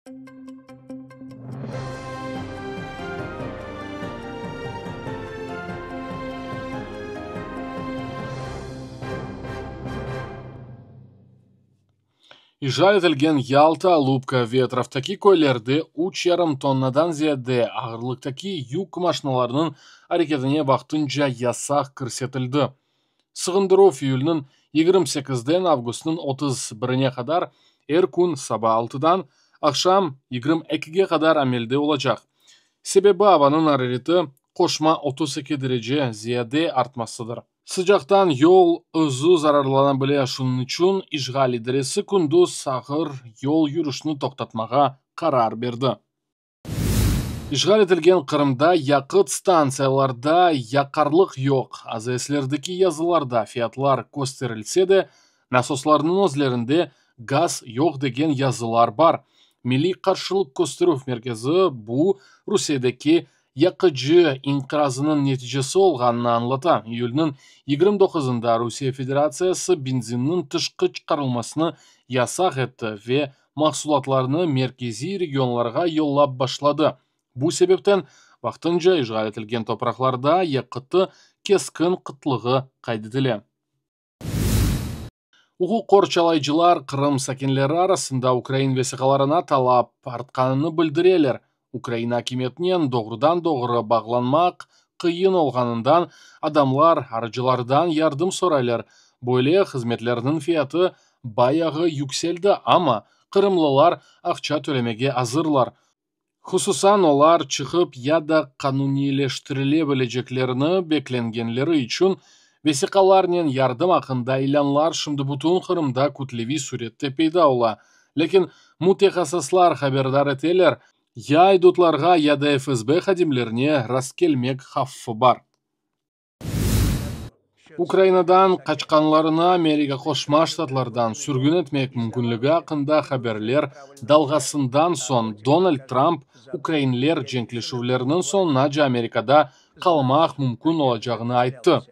İşğal etilgen Yalta, Alupka ve etraftaki köylerde üç yarım tonnadan ziyade ağırlıqtaki yük maşnalarınıñ areketine vaqtınca yasaq kirsetildi. Sığındıruv iyülniñ 28-den avgustnıñ 31-ine qadar er kün saba altıdan aqşam 22-ge qadar amelde olacaq. Sebebi avanıñ arareti qoşma 32 derece ziyade artmasıdır. Sıcaqtan yol özü zararlana bile, şunıñ içün işğal idaresi kündüz ağır yol yürüşni toqtatmağa qarar berdi. İşğal etilgen Qırımda yaqıt stantsiyalarda yaqarlıq yoq. AZSlerdeki yazılarda fiyatlar kösterilse de, nasoslarnıñ özlerinde gaz yoq degen yazılar bar. Milliy qarşılıq kösterüv merkezi bu Rusiyedeki yaqıcı inqirazınıñ neticesi olğanını añlata. İyülniñ 29-ında Rusiye Federatsiyası benzinniñ tışqı çıqarılmasını yasaq etti ve mahsulatlarnı merkeziy regionlarğa yollap başladı. Bu sebepten vaqtınca işğal etilgen topraqlarda yaqıtı keskin qıtlığı qayd etile. Uquq qorçalayıcılar Qırım sakinleri arasında ukrain vesiqalarına talap artqanını bildireler. Ukraina akimiyetinen doğrudan-doğru bağlanmaq qıyın olğanından adamlar aracılardan yardım soraylar. Böyle hızmetlerniñ fiyatı bayağı yükseldi, amma qırımlılar aqça tölemege azırlar. Hususan, olar çıqıp ya da qanuniyleştirile bileceklerini beklengenleri içün vesiqalarnen yardım aqqında ilânlar şimdi bütün Qırımda kütleviy sürette peyda ola. Lâkin mütehassıslar haberdar eteler, ya aydutlarğa, ya da FSB hadimlerine rastkelmek havfı bar. Ukrainadan qaçqanlarnı Amerika Qoşma Ştatlardan sürgün etmek mümkünligi aqqında haberler dalğasından soñ Donald Trump ukrainler cenkleşüvlerniñ soñunace Amerikada qalmaq mümkün olacağını ayttı.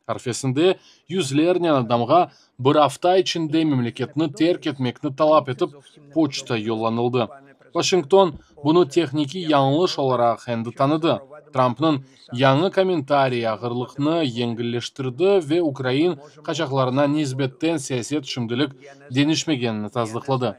Arfesinde yüzlernen adamğa bir afta içinde memleketni terk etmekni talap etip poçta yollanıldı. Washington bunı tehnikiy yañlış olaraq endi tanıdı. Trumpnıñ yañı kommentariyi ağırlıqnı yengilleştirdi ve ukrain qaçaqlarına nisbeten siyaset şimdilik deñişmegenini tasdıqladı.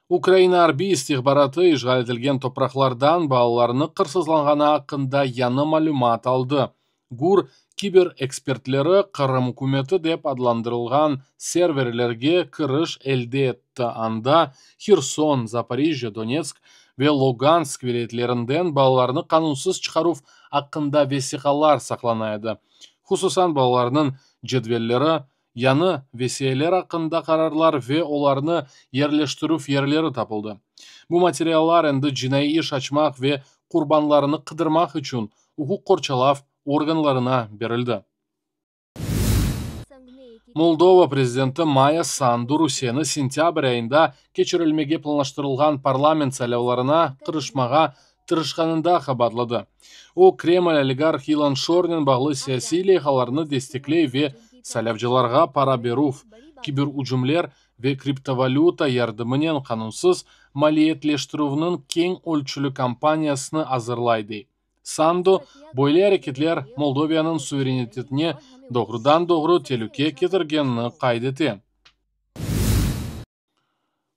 Ukraina arbiy istihbaratı işğal etilgen topraqlardan balalarnı qırsızlanğanı aqqında yañı malümat aldı. GUR kiber ekspertleri Qırım ükümeti dep adlandırılğan serverlerge kiriş elde etti, anda Herson, Zaporijjâ, Donetsk ve Lugansk vilâyetlerinden balalarnı qanunsız çıqaruv aqqında vesiqalar saqlana edi. Hususan, balalarnıñ cedvelleri, yañı vesiyeler aqqında qararlar ve olarnı yerleştirüv yerleri tapıldı. Bu materiallar endi cinaiy iş açmaq ve qurbanlarnı qıdırmaq içün uquq qorçalav organlarına berildi. Moldova prezidenti Maya Sandu Rusiyeni sentâbr ayında keçirilmege planlaştırılğan parlament saylavlarına qırışmağa tırışqanında qabaatladı. O, Kreml oligarh İlan Şornen bağlı siyasiy leyhalarnı destekley ve saylavcılarğa para berüv, kiber ücümler ve kriptovalüta yardımınen qanunsız maliyetleştirüvniñ keñ ölçüli kampaniyasını azırlay, dey. Sandu, böyle areketler Moldoviyanıñ suverenitetine doğrudan-doğru telüke ketirgenini qayd ete.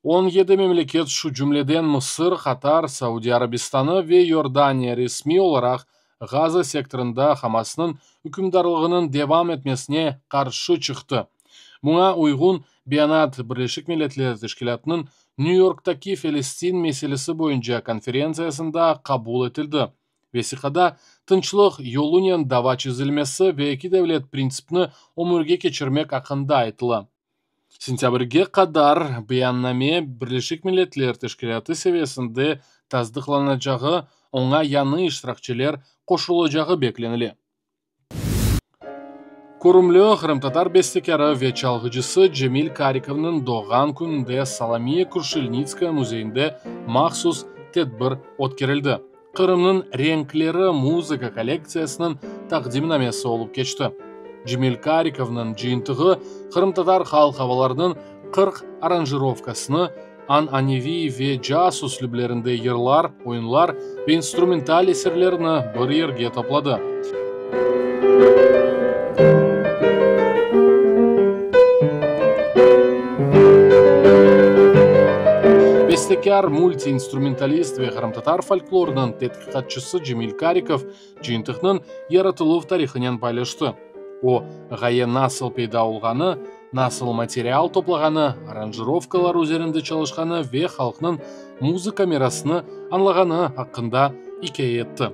17 memleket, şu cümleden Mısır, Qatar, Saudiy Arabistanı ve Yordaniya resmiy olaraq Gaza sektorında Hamasnıñ ükümdarlığınıñ devam etmesine qarşı çıqtı. Buña uyğun beyanat Birleşik Milletler Teşkilâtınıñ Nyu-Yorktaki Felestin meselesi boyunca konferentsiyasında qabul etildi. Vesiqada tınçlıq yolunen dava çezilmesi ve eki devlet printsipini ömürge keçirmek aqqında aytıla. Sentâbrge qadar beyanname Birleşik Milletler Teşkilâtı seviyesinde tasdıqlanacağı, oña yañı iştirakçiler qoşulacağı beklenile. Körümli qırımtatar bestekârı ve çalğıcısı Cemil Karikovnıñ doğğan kününde Solomiya Kruşelnitskaya müzeyinde mahsus tedbir ötkerildi. Qırımnıñ renkleri muzıka kollektsiyasınıñ taqdimnamesi olıp keçti. Cemil Karikovnıñ cıyıntığı qırımtatar halq avalarınıñ 40 aranjirovkasını. An-aneviy ve caz üslüplerinde yırlar, oyunlar ve instrumental eserlerni bir yerge topladı. Bestekâr, multi-instrumentalist ve qırımtatar folklorınıñ tedqiqatçısı Cemil Karikov cıyıntıqnıñ yaratıluv tarihınen paylaştı. O, ğaye nasıl peyda olğanı, nasıl material toplağanı, aranjirovkalar üzerinde çalışqanı ve halqnıñ muzıka mirasını añlağanı aqqında ikâye etti.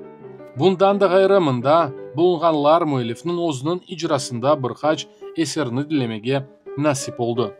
Bundan da ğayrı, mında bulunğanlar müellifniñ özüniñ icrasında bir qaç eserini diñlemege nasip oldı.